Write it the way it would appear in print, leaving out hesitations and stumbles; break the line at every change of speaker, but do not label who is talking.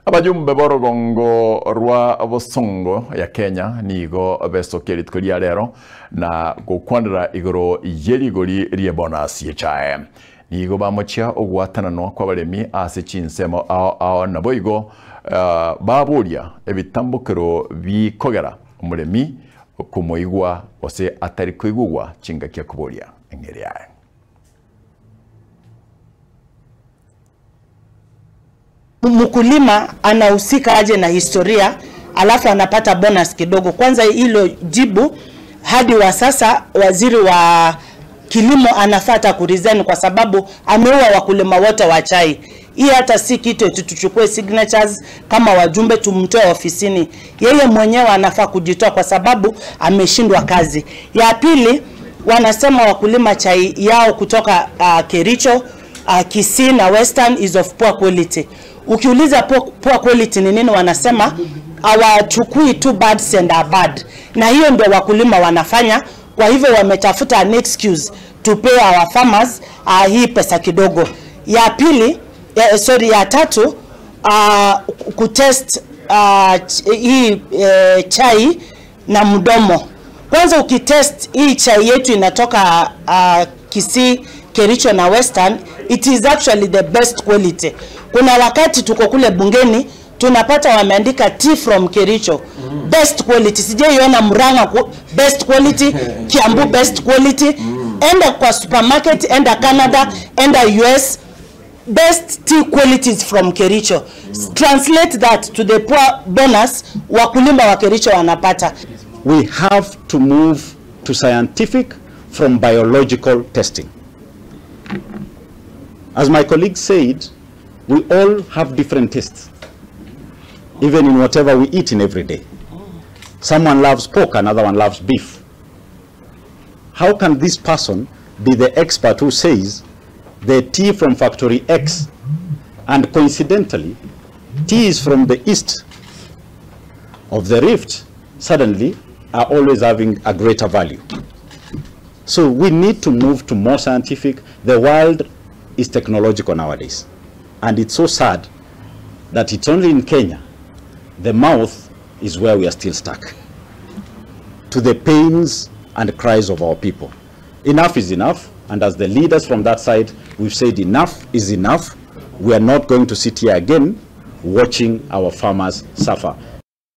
Abajumbe borogongo rwa Bosongo ya Kenya nigo besokia rituko ria rero na gokwanera igoro yerigori riebonus yechae. Nigo bamochia ogwatananwa kw'abaremi ase chinsemo ao ao naboigo baburia ebitambukero bikogera omuremi kumoigwa ose atari kuigugwa chingakia kuboria engeri yae.
Mkulima anahusika aje na historia alafu anapata bonus kidogo? Kwanza hilo jibu hadi wa sasa waziri wa kilimo anafata kuresign kwa sababu ameua wakulima wote wa chai. Hii hata si kitu tuchukue signatures kama wajumbe tumtoe ofisini. Yeye mwenyewe anafaa kujitoa kwa sababu ameshindwa kazi. Ya pili, wanasema wakulima chai yao kutoka Kericho, Kisii na Western is of poor quality. Ukiuliza poor quality ni nini, wanasema hawachukui two birds and a bird. Na hiyo ndio wakulima wanafanya. Kwa hivyo wametafuta an excuse to pay our farmers hii pesa kidogo. Ya pili, ya tatu, kutest hii chai na mdomo. Kwanza ukitest hii chai yetu inatoka Kisii, Kericho na Western, it is actually the best quality. Kuna wakati tuko kule bungeni tunapata wameandika tea from Kericho, best quality. Sijaiona Murang'a best quality, Kiambu best quality. Enda kwa supermarket, enda Canada, enda US, best tea qualities from Kericho. Translate that to the poor bonus wakulima wa Kericho wanapata.
We have to move to scientific from biological testing. As my colleague said, we all have different tastes, even in whatever we eat in every day. Someone loves pork, another one loves beef. How can this person be the expert who says the tea from factory X, and coincidentally, tea is from the east of the Rift, suddenly are always having a greater value? So we need to move to more scientific. The world is technological nowadays. And it's so sad that it's only in Kenya, the mouth is where we are still stuck, to the pains and cries of our people. Enough is enough, and as the leaders from that side, we've said enough is enough. We are not going to sit here again watching our farmers suffer.